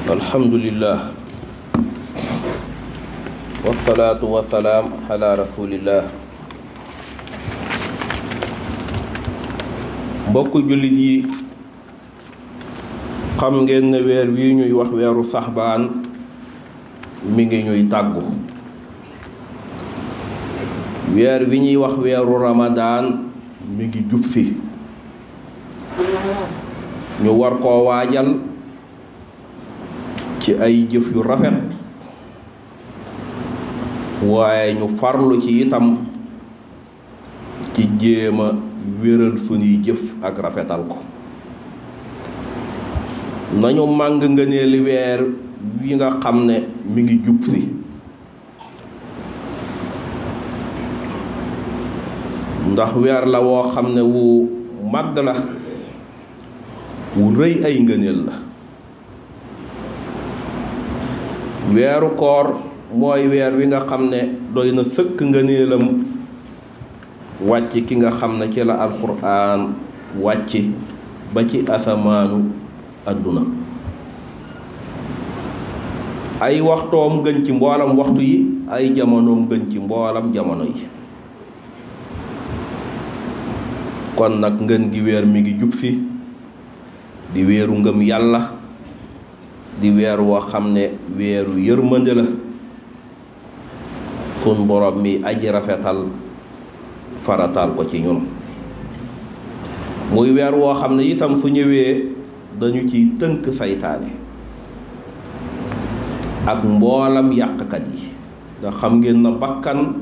alhamdulillah wasalaatu wasalaam ala rasulillah. mbokk jullit yi, xam ngeen ne weer wi ñuy wax weeru saxbaan mi ngi ñuy tàggu. weer wi ñuy wax weeru ramadaan mi ngi jub si, ñu war koo waajal ci ay jëf yu rafet, waaye ñu farlu ci itam ci jéema wéral sunuy jëf ak rafetal ko. nañu màng ngëneeli weer wi nga xam ne mi ngi jub si, ndax weer la woo xam ne wu màgg la, wu rëy ay ngëneel la. weeru koor mooy weer wi nga xam ne doy na sëkk ngëneelam wàcc ki nga xam ne ci la alxuraan wàcc ba ci asamaanu àdduna. ay waxtoom gën ci mboolam waxtu yi, ay jamonoom gën ci mboolam jamono yi. kon nag ngën gi weer mi ngi jub si, di weeru ngëm yàlla, di weer woo xam ne weeru yërmande la. sun borom mi aji rafetal farataal ko ci ñun. muy weer woo xam ne itam su ñëwee dañu ciy tënk saytaane ak mboolam yàqkat yi. nga xam ngeen na bakkan,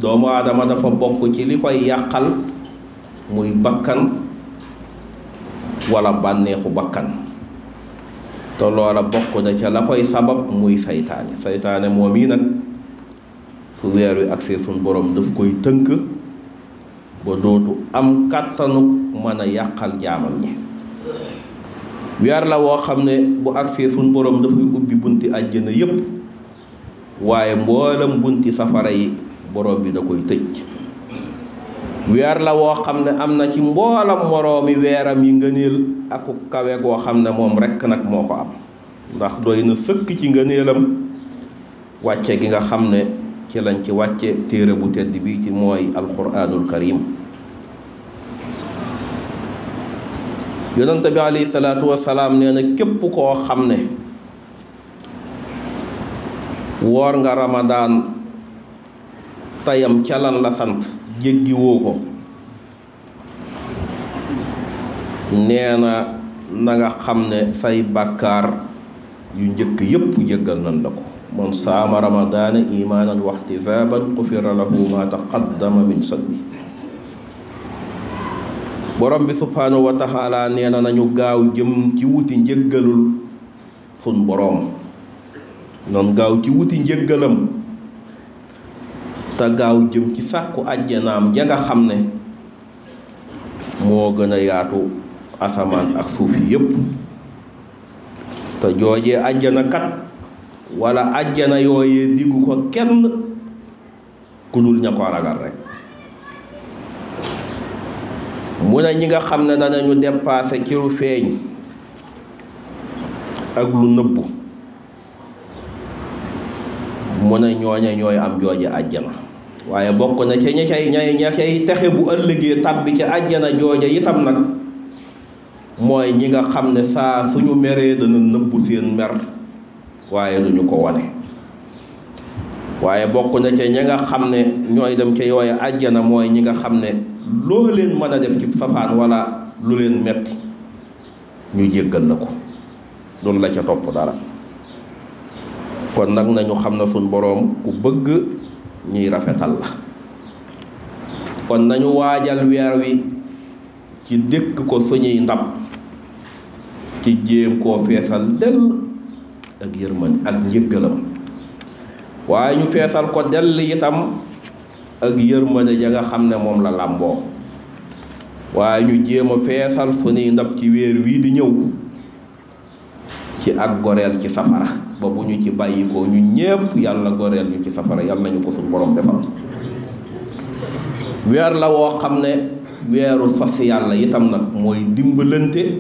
doomu aadama dafa bokk ci li koy yàqal, muy bakkan wala bànneexu bakkan. te loola bokk na ca la koy sabab muy saytaane moom yi nag su weer wi agsee suñ borom daf koy tënk ba dootu am kàttanu mën a yàqal jaamal ñi. weer la woo xam ne bu agsee suñ borom dafay ubbi bunti àjjana yépp, waaye mboolam bunti safara yi borom bi da koy tëj. weer la woo xam ne am na ci mboolam moroomi weeram yi ngëneel aku kawe goo xam ne moom rekk nag moo ko am, ndax doy na sëkk ci ngëneelam wàcce gi nga xam ne ci lañ ci wàcce téere bu tedd bi ci mooy alquraanul karim. yonent bi alayhi salaatu wasalaam nee na képp koo xam ne woor nga ramadaan tayam ca lan la sant jéggi woo ko, nee na nga xam ne say bàkkaar yu njëkk yépp jéggal nan la ko. man saama ramadaana imaanan waxtisaaban xufira lahu ma taqaddama min sanbi. borom bi subhaanahu wa taala nee na nañu gaaw jëm ci wuti njëggalul sun boroom, noonu gaaw ci wuti njëggalam te gaaw jëm ci sàkku àjjanaam ja nga xam ne moo gën a yaatu asamaan ak suuf yi yépp. te joojee àjjana kat wala àjjana yooyee diggu ko kenn ku dul ña ko ragal rekk. mu ne ñi nga xam ne danañu dépassé ci lu feeñ ak lu nëbbu, mu ne ñooña ñooy am jooje àjjana. waaye bokk na ca ña cay texe bu ëllëgee tàbbi ci àjjana jooja itam nag mooy ñi nga xam ne saa suñu meree dana nëbbu seen mer waaye duñu ko wane. waaye bokk na ca ña nga xam ne ñooy dem ca yooya àjjana mooy ñi nga xam ne loo leen mën a def ci safaan wala lu leen metti ñu jéggal la ko, loolu la ca topp dara. kon nag nañu xam na suñ boroom ku bëgg ñuy rafetal la. kon nañu waajal weer wi ci dékk ko suñuy ndab, ci jéem koo feesal dell ak yërmande ak njëggalam, waaye ñu feesal ko dell itam ak yërmande ja nga xam ne moom la làmboo. waaye ñu jéem a feesal suñuy ndab ci weer wii di ñëw ci ak goreel ci safara, ba bu ñu ci bàyyikoo ñu ñépp yàlla goreel ñu ci safara. yàlla nañu ko suñu borom defal. weer la woo xam ne weeru social la itam nag, mooy dimbalante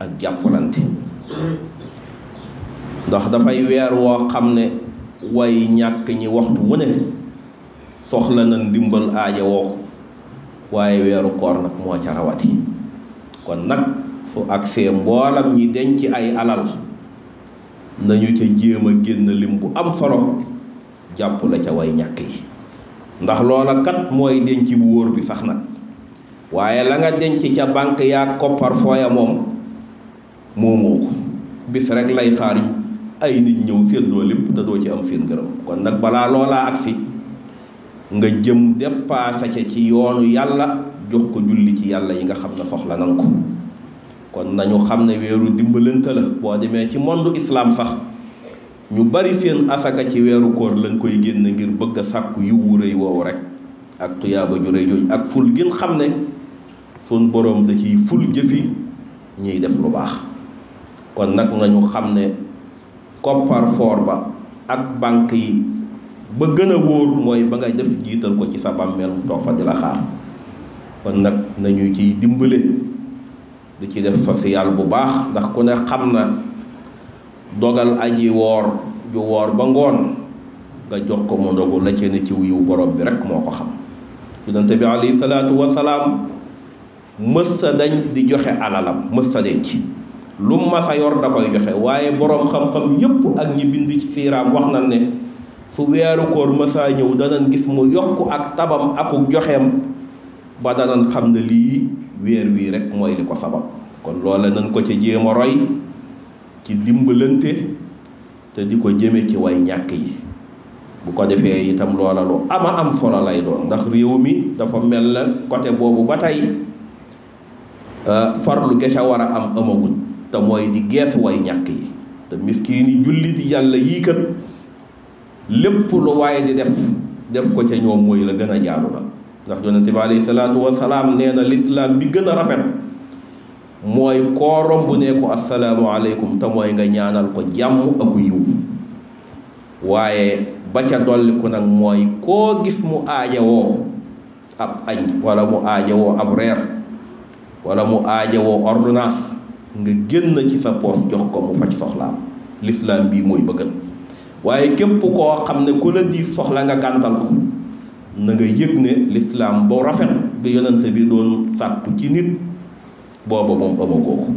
ak jàppalante. ndax dafay weer woo xam ne way ñàkk ñi waxtu wu ne soxla na ndimbal aaja woo waaye weeru koor nag moo ca rawati kon nag fu agsee mboolam ñi denc ay alal nañu ca jéem a génn lim bu am solo jàpp la ca way ñàkk yi ndax loola kat mooy denc bu wóor bi sax nag waaye la nga denc ca banque yaa koppar fooya moom moomoo ko bis rek lay xaar ay nit ñëw séddoo lépp te doo ci am seen gërëm kon nag balaa loolaa agsi nga jëm dépassé ca ci yoonu yàlla jox ko julli ci yàlla yi nga xam ne soxla nan ko kon nañu xam ne weeru dimbalante la boo demee ci monde islam sax ñu bari seen asaka ci weeru koor lañ koy génn ngir bëgg a sàkku yiwu rëy woowu rek ak tuyaaba ju rëy jooju ak ful gën xam ne sun boroom da ciy ful jëfi ñiy def lu baax kon nag nañu xam ne koppar foor ba ak banque yi ba gën a wóor mooy ba nga def jiital ko ci sa bàmmeel mu toog fa di la xaar kon nag nañu ciy dimbale di ci def social bu baax ndax ku ne xam na dogal aji woor ju woor ba ngoon nga jox ko mu ndogu la ci ne ci wuyu borom bi rek moo ko xam yonent bi alayhi salaatu wasalaam mës sa dañ di joxe alalam mës sa denc lu ma sa yor da koy joxe waaye boroom xam-xam yépp ak ñi bind ci siiraam wax na ne su weeru koor mësaa ñëw danañ gis mu yokk ak tabam akuk joxeem ba danañ xam ne lii weer wii rek mooy li ko sabab kon loola nañ ko ca jéem a roy ci dimbalante te di ko jëme ci way ñàkk yi bu ko defee itam loola lu ama am solo lay doon ndax réew mi dafa mel na côté boobu ba tey farlu ga ca war a am amagul te mooy di geesu way ñàkk yi te miskiini jullit yàlla yii kat lépp lu waaye di def ko ca ñoom mooy la gën a jaaru la ndax yonente bi alayhi salaatu wasalaam nee na lislaam bi gën a rafet mooy koo romb ne ko assalaamu aleykum te mooy nga ñaanal ko jàmm aku yiw waaye ba ca dolliku nag mooy koo gis mu aajawoo ab añ wala mu aajawoo ab reer wala mu aajawoo ordonnance nga génn ci sa poos jox ko mu faj soxlaam lislaam bii mooy bëggal waaye képp koo xam ne ku la di soxla nga gàntal ko na nga yëg ne lislaam boo rafet bi yonente bi doon sàkku ci nit booba moom amagoo ko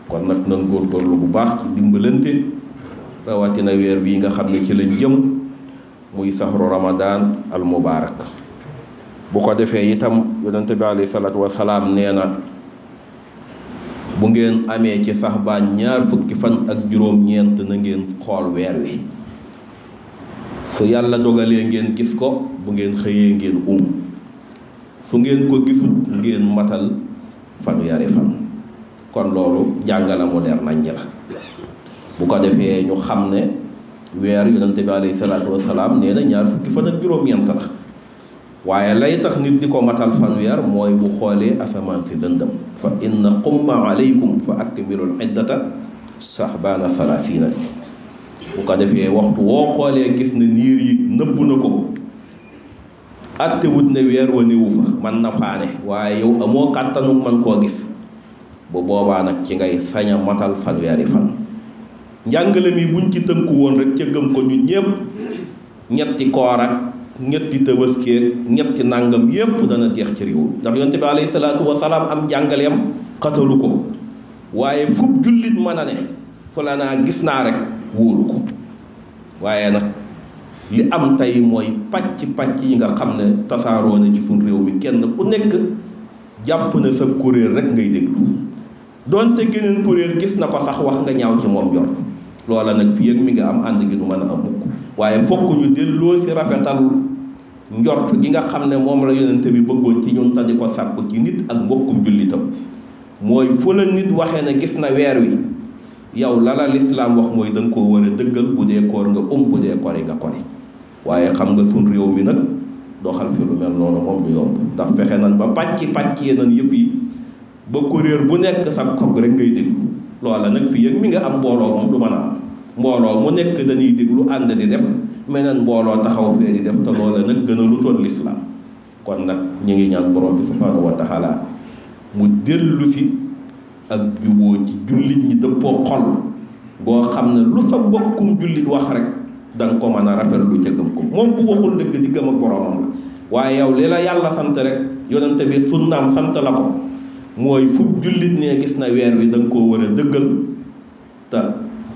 kon nag nan góorgóorlu bu baax ci dimbalante rawatina weer bii nga xam ne ci lañ jëm muy saxru ramadan al mubarak bu ko defee itam yonente bi alayhi salaatu wasalaam nee na bu ngeen amee ci sax baa ñaar fukki fan ak juróom-ñeent na ngeen xool weer wi su yàlla dogalee ngeen gis ko bu ngeen xëyee ngeen su ngeen ko gisul ngeen matal fanweeri fan kon loolu jàngala mu leer nañ la bu ko defee ñu xam ne weer yonente bi alayhi salaatu wasalaam nee na ñaar fukki fan ak juróom-ñeent la waaye lay tax nit di ko matal fanweer mooy bu xoolee asamaan si lëndëm fa inna qumma alaykum fa akmilul iddata sahbaana salaasiina bu ko defee waxtu woo xoolee gis ne niir yi nëbb na ko attewut ne weer wa néewu fa man na faane waaye yow amoo kàttanu man koo gis bu boobaa nag ci ngay sañ a matal fanweeri fan njàngale mi buñ ci tënku woon rek ca gëm ko ñun ñépp ñetti koor ak ñetti tëbaskeeg ñetti nàngam yépp dana jeex ci réew ndax yonte bi alayhi salaatu wasalaam am njàngaleem xatalu ko waaye fub jullit mën a ne fu la naa gis naa rek wóoru ko waaye nag li am tey mooy pàcc yi nga xam ne tasaaroo na ci suñ réew mi kenn ku nekk jàpp na sa kuréel rek ngay déglu doonte geneen kuréel gis na ko sax wax nga ñaaw ci moom jor loola nag fii ak mi nga am ànd gi du mën a am mukk waaye fokk ñu delloo si rafetal njort gi nga xam ne moom la yonente bi bëggoon ci ñun te di ko sàkku ci nit ak mbokkum jullitam mooy fu la nit waxee ne gis na weer wi yow la lislaam wax mooy danga koo war a dëggal bu dee koor nga bu dee kori nga kori waaye xam nga sun réew mi nag doxal fi lu mel noonu moom du yomb ndax fexe nan ba pàcc yee nan yëf yi ba kuréel bu nekk sa xog rek ngay déglu loola nag fii ak mi nga am mbooloo moom du mën a am mbooloo mu nekk dañuy déglu ànd di def meneen mbooloo taxaw fee di def te loola nag gën a lu toll lislaam kon nag ñu ngi ñaan borom bi subhaanahu wa taala mu dellu si ak juboo ci jullit ñi dëppoo xol goo xam ne lu sa mbokkum jullit wax rek danga ko mën a rafetlu ca gëm ko moom bu waxul dëgg di gëm ak boroomam la waaye yow li la yàlla sant rek yonente bi sunnaam sant la ko mooy fu jullit ne gis na weer wi danga koo war a dëggal te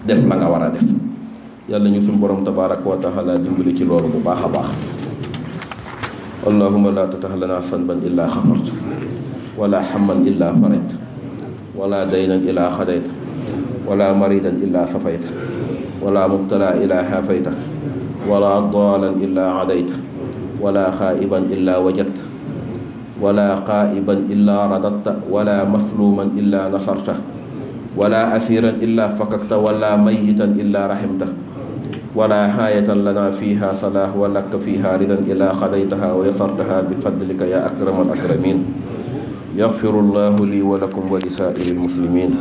def la nga war a def yàlla ñu suñu borom tabaraka wa taala dimbali ci loolu bu baax a baax allahumma la tatah lana sanban illa xafart wala hamman illa farajt wala daynan illa xadayt wala maridan illa safayt wala mubtala illa xaafayta wala dalan illa adayt wala xaa'iban illa wajadta wala qaa'iban illa radatta wala masluman illa nasarta wala asiran illa fakakta wala mayitan illa rahimta wala haayatan lana fiha salah wa laka fiha ridan ila qadaytaha wa yasartaha bifadlika ya akramal akramin yaxfiru llahu li wa lakum wa li saa'iril muslimin